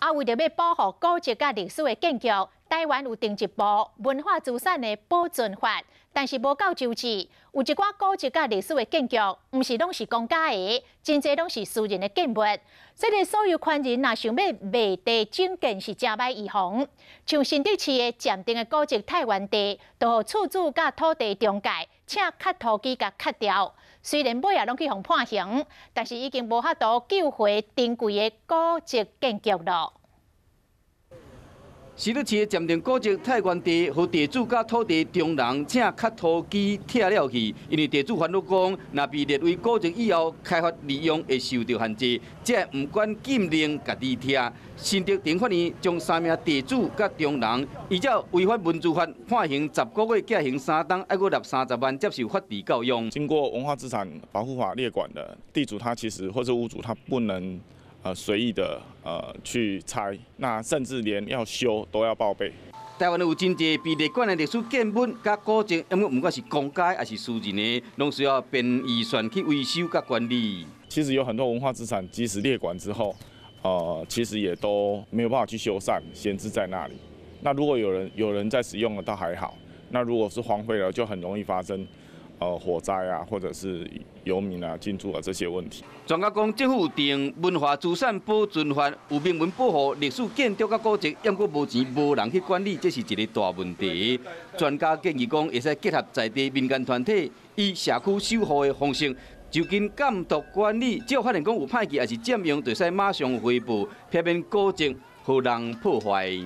啊，為著欲保護古蹟佮歷史的建築，台灣有訂一部文化資產的保存法，但是無夠周至，有一寡古蹟佮歷史的建築，毋是攏是公家的，真濟攏是私人的建物。這个所有權人若想欲賣地整建，是誠歹預防。像新竹市的暫定的古蹟太原地，就予厝主佮土地中介請磕塗機共磕掉。雖然尾仔攏去予判刑，但是已經無法度救回珍貴的古蹟建築囉。新竹市的暫定古蹟太原地，予地主佮土地中人請磕塗機拆了去，因為地主煩惱講，若被列為古蹟以後，開發利用會受著限制，才會毋管禁令家己拆。新竹地法院將三名地主佮中人依照違反文資法判刑10個月，減刑3冬，猶閣納30萬，接受法治教育。經過文化資產保護法列管的地主，他其實或者屋主，他不能隨意的去拆，那甚至連要修都要報備。台灣有真濟被列管的歷史建物佮古蹟，毋過毋管是公家抑是私人的，攏需要編預算去維修佮管理。其實有很多文化資產，即使列管之後，其實也都沒有辦法去修繕，閒置在那裡。那如果有人在使用了，倒還好；那如果是荒廢了，就很容易發生火災啊，或者是游民啊進駐啊這些問題。專家講，政府有訂文化資產保存法，有明文保護歷史建築佮古蹟，毋過無錢無人去管理，這是一个大問題。專家建議講，會使結合在地民間團體，以社區守護的方式，就近監督管理，只要發現講有歹去，抑是佔用，就使馬上回報，避免古蹟予人破壞。